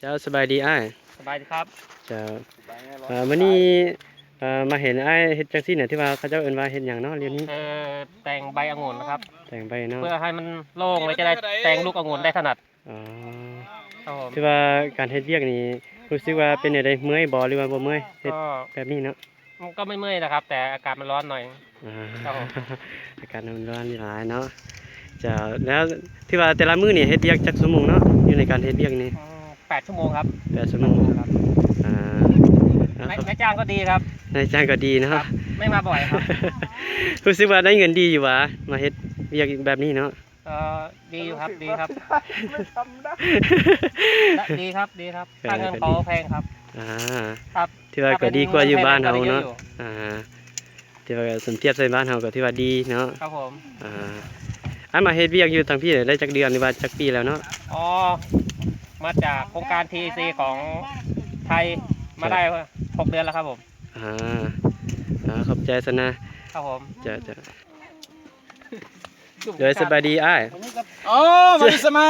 ເຈົ້າ ສະບາຍດີອ້າຍ. ສະບາຍດີຄັບ. ເຈົ້າ ເອີ ມື້ນີ້ ເອີ ມາເຫັນອ້າຍເຮັດຈັ່ງຊີ້ນະ ທີ່ວ່າເຂົາເຈົ້າເອີ້ນວ່າເຮັດຫຍັງເນາະດຽວນີ້? ເອີ ແຕ່ງໃບອະງຸ່ນນະຄັບ. ແຕ່ງໃບເນາະ ເພື່ອໃຫ້ມັນໂລ່ງ ແລ້ວຈະໄດ້ແຕ່ງລູກອະງຸ່ນໄດ້ຖະໜັດ. ອໍ ຄັບຜົມ. ຖືວ່າການເຮັດວຽກນີ້ ຮູ້ສຶກວ່າເປັນແນວໃດ ເມື່ອຍບໍ່ ຫຼືວ່າບໍ່ເມື່ອຍ ເຮັດແບບນີ້ເນາະ? ມັນກໍເມື່ອຍໆນະຄັບ ແຕ່ອາກາດມັນຮ້ອນໜ້ອຍ. ອ່າ ຄັບຜົມ. ອາກາດມັນຮ້ອນຫຼາຍເນາະ. ເຈົ້າ ແລ້ວຖືວ່າແຕ່ລະມື້ນີ້ເຮັດວຽກຈັກຊົ່ວໂມງເນາະ ຢູ່ໃນການເຮັດວຽກນີ້? ອືມ ແປດຊົ່ວໂມງຄັບ. ແປດຊົ່ວໂມງ. ຄັບ. ອ່າ ນາຍ ນາຍຈ້າງກໍດີຄັບ. ນາຍຈ້າງກໍດີເນາະ. ຄັບ ໄດ້ມາບ່ອຍຄັບ. ຮູ້ສຶກວ່າໄດ້ເງິນດີຢູ່ຫວາ ມາເຮັດວຽກແບບນີ້ເນາະ? ເອີ ດີຢູ່ຄັບ ດີຄັບ. ດີຄັບ ດີຄັບ. ເອີ ຄ່າເງິນເຂົາແພງຄັບ. ອ່າ ຄັບ. ຖືວ່າກໍດີກວ່າຢູ່ບ້ານເຮົາເນາະ. ອ່າ ຖືວ່າສົມທຽບໃສ່ບ້ານເຮົາກໍຖືວ່າດີເນາະ. ຄັບຜົມ. ອ່າ ອັນມາເຮັດວຽກຢູ່ທາງພີ້ໄດ້ຈັກເດືອນ ຫຼືວ່າຈັກປີແລ້ວເນາະ? ອໍ ມາຈາກໂຄງການ ທີເອສເອ ຂອງໄທ ມາໄດ້ຫົກເດືອນແລ້ວຄັບຜົມ. ອ່າ ອ່າ ຂອບໃຈຊັ້ນນະ. ຄັບຜົມ. ເຈົ້າ ເຈົ້າ. ໂດຍ ສະບາຍດີອ້າຍ. ອໍ ມານິສມາ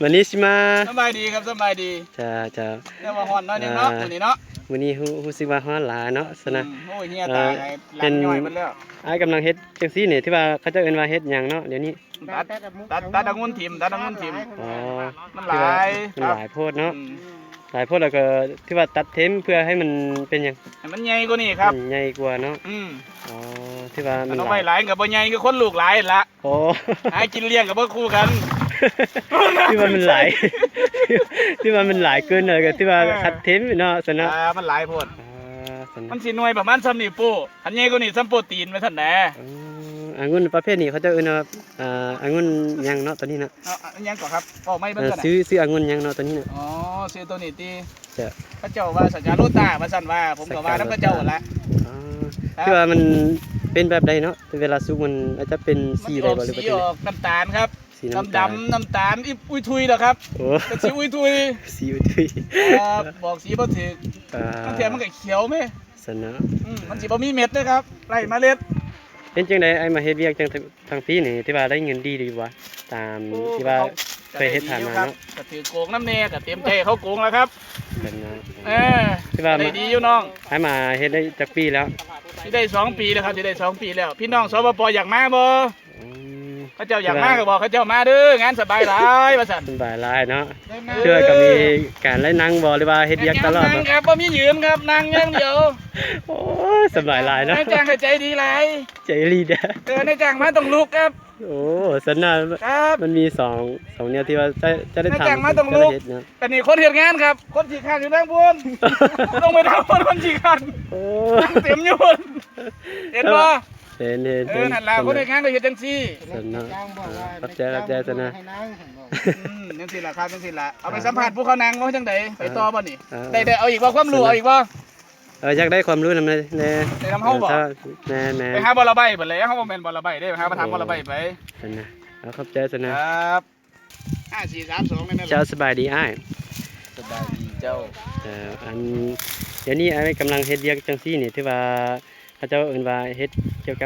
ມານິສມາ. ສະບາຍດີຄັບ ສະບາຍດີ. ເຈົ້າ ເຈົ້າ. ແຕ່ວ່າຮ້ອນໜ້ອຍໜຶ່ງເນາະ ອ່າ ມື້ນີ້ເນາະ. ມື້ນີ້ຮູ້ ຮູ້ສຶກວ່າຮ້ອນຫຼາຍເນາະຊັ້ນນະ. ອືມ ໂອ້ຍ ເຫື່ອຕາໄຫຼ ເອີ ຫຼັງຍ້ອຍໝົດແລ້ວ. ອ້າຍກຳລັງເຮັດຈັ່ງຊີ້ນີ້ ທີ່ວ່າເຂົາເຈົ້າເອີ້ນວ່າເຮັດຫຍັງເນາະດຽວນີ້? ຕັດ ຕັດ ຕັດອະງຸ່ນຖິ້ມ ຕັດອະງຸ່ນຖິ້ມ. ອໍ ມັນຫຼາຍ ມັນຫຼາຍໂພດເນາະ. ອືມ ຫຼາຍໂພດ ແລ້ວກໍຖືວ່າຕັດຖິ້ມເພື່ອໃຫ້ມັນເປັນຫຍັງ? ໃຫ້ມັນໃຫຍ່ກວ່ານີ້ຄັບ. ໃຫຍ່ກວ່າເນາະ. ອືມ ອໍ ຖືວ່າມັນ ເອົາໄວ້ຫຼາຍກໍບໍ່ໃຫຍ່ ຄືຄົນລູກຫຼາຍຫັ້ນລະ. ໂອ້ ຫາກິນລ້ຽງກໍບໍ່ຄູ່ກັນ. ຖືວ່າມັນຫຼາຍ ຖືວ່າມັນຫຼາຍເກີນ ແລ້ວກໍຖືວ່າ ເອີ ຕັດຖິ້ມເນາະຊັ້ນເນາະ. ອ່າ ມັນຫຼາຍໂພດ. ອ່າ ຊັ້ນ ມັນຊິໜ່ວຍປະມານສ່ຳນິ້ວໂປ້ ຄັນໃຫຍ່ກວ່ານີ້ສ່ຳໂປ້ຕີນວ່າຊັ້ນນະ. ອືມ ອະງຸ່ນປະເພດນີ້ເຂົາເຈົ້າເອີ້ນວ່າ ອ່າ ອະງຸ່ນຫຍັງເນາະ ໂຕນີ້ນະ? ເອົາ ອະ ຫຍັງກໍຄັບ ເວົ້າໃໝ່ເບິ່ງ ເອີ ຊື່ ຊື່ອະງຸ່ນຫຍັງເນາະ ໂຕນີ້ນະ? ອໍ ຊື່ໂຕນີ້ຕິ? ເຈົ້າ ເຂົາເຈົ້າວ່າສະກາໂລຕາວ່າຊັ້ນວ່າ ຜົມກໍວ່ານຳເຂົາເຈົ້າຫັ້ນລະ. ອໍ ຄືວ່າມັນເປັນແບບໃດເນາະ ເວລາສຸກມັນອາດຈະເປັນສີໃດບໍ່ ຫຼືວ່າຈັ່ງໃດ? ມັນຊິອອກນ້ຳຕານຄັບ. ສີນ້ຳຕານ ດຳໆ ນ້ຳຕານ ອິບ ອຸຍທຸຍດອກຄັບ. ໂອ້ ເປັນສີອຸຍທຸຍ ສີອຸຍທຸຍ. ເອີ ບອກສີບໍ່ຖືກ. ອ່າ ບາງເທື່ອມັນກໍຂຽວແມ. ຊັ້ນເນາະ. ອືມ ມັນຊິບໍ່ມີເມັດເດ້ຄັບ ໄຮ້ເມລັດ. ເປັນຈັ່ງໃດອ້າຍມາເຮັດວຽກຈັ່ງ ທາງພີ້ນີ້ ຖືວ່າໄດ້ເງິນດີຢູ່ບໍ່ ຕາມທີ່ວ່າເຄີຍເຮັດຜ່ານມາເນາະ? ກໍຖືກໂກງນຳແດ່ ກໍເຕັມໃຈເຂົາໂກງແລ້ວຄັບ. ເປັນເນາະ. ເອີ ຖືວ່າໄດ້ດີຢູ່ນ້ອງ. ອ້າຍມາເຮັດໄດ້ຈັກປີແລ້ວ? ຊິໄດ້ສອງປີແລ້ວຄັບ ຊິໄດ້ສອງປີແລ້ວ. ພີ່ນ້ອງ ສປປ ຢາກມາບໍ່? ອືມ ເຂົາເຈົ້າຢາກມາກໍບອກເຂົາເຈົ້າມາເດີ ງານສະບາຍຫຼາຍວ່າຊັ້ນ. ສະບາຍຫຼາຍເນາະ. ເອີ ເທື່ອກໍມີການໄດ້ນັ່ງບໍ່ ຫຼືວ່າເຮັດວຽກຕະຫຼອດບໍ່? ນັ່ງຄັບ ບໍ່ມີຢືນຄັບ ນັ່ງຢ່າງດຽວ. ໂອ້ຍ ສະບາຍຫຼາຍເນາະ. ນາຍຈ້າງກໍໃຈດີຫຼາຍ. ໃຈອີ່ຫຼີເດີ. ເອີ ນາຍຈ້າງມາຕ້ອງລຸກຄັບ. ໂອ້ ຊັ້ນນະ. ຄັບ ມັນມີສອງ ສອງແນວທີ່ວ່າຈະ ຈະໄດ້ຖາມ. ນາຍຈ້າງມາຕ້ອງລຸກ. ອັນນີ້ຄົນເຮັດງານຄັບ ຄົນຂີ້ຄ້ານຢູ່ທາງພຸ້ນ. ລົງໄປຖາມຄົນ ຄົນຂີ້ຄ້ານ. ໂອ້ ນັ່ງເຕັມຢູ່ພຸ້ນ ເຫັນບໍ່? ເຫັນ ເຫັນ. ເອີ ເຫັນ ນັ້ນລະ ຄົນເຮັດງານກໍເຮັດຈັ່ງຊີ້. ຊັ້ນນະ. ຂອບໃຈ ຂອບໃຈຊັ້ນນະ. ອືມ ຈັ່ງຊີ້ລະຄັບ ຈັ່ງຊີ້ລະ. ເອົາໄປສຳພາດຜູ້ເຂົານັ່ງວ່າຈັ່ງໃດ ໄປຕໍ່ບໍ່ນີ້? ເອີ ໄດ້ ໄດ້ເອົາອີກບໍ່ ຄວາມຮູ້ ເອົາອີກບໍ່? ເອີ ຢາກໄດ້ຄວາມຮູ້ນຳແດ່. ໄດ້ນຳເຮົາບໍ່? ແມ່ນໆ ໄປຫາບໍ່ລະໃບພຸ້ນແຫຼະ ເຮົາບໍ່ແມ່ນບໍ່ລະໃບເດ້ ໄປຫາມາຖາມບໍ່ລະໃບໄປ. ຊັ້ນນະ. ເອົາ ຂອບໃຈຊັ້ນນະ. ຄັບ. ຫ້າ ສີ່ ສາມ ສອງ ແມ່ນບໍ່? ເຈົ້າ ສະບາຍດີອ້າຍ. ສະບາຍດີເຈົ້າ. ເອີ ອັນ ດຽວນີ້ອ້າຍກຳລັງເຮັດວຽກຈັ່ງຊີ້ນີ້ ຖືວ່າເຂົາເຈົ້າເອີ້ນວ່າເຮັດກ່ຽວກັບ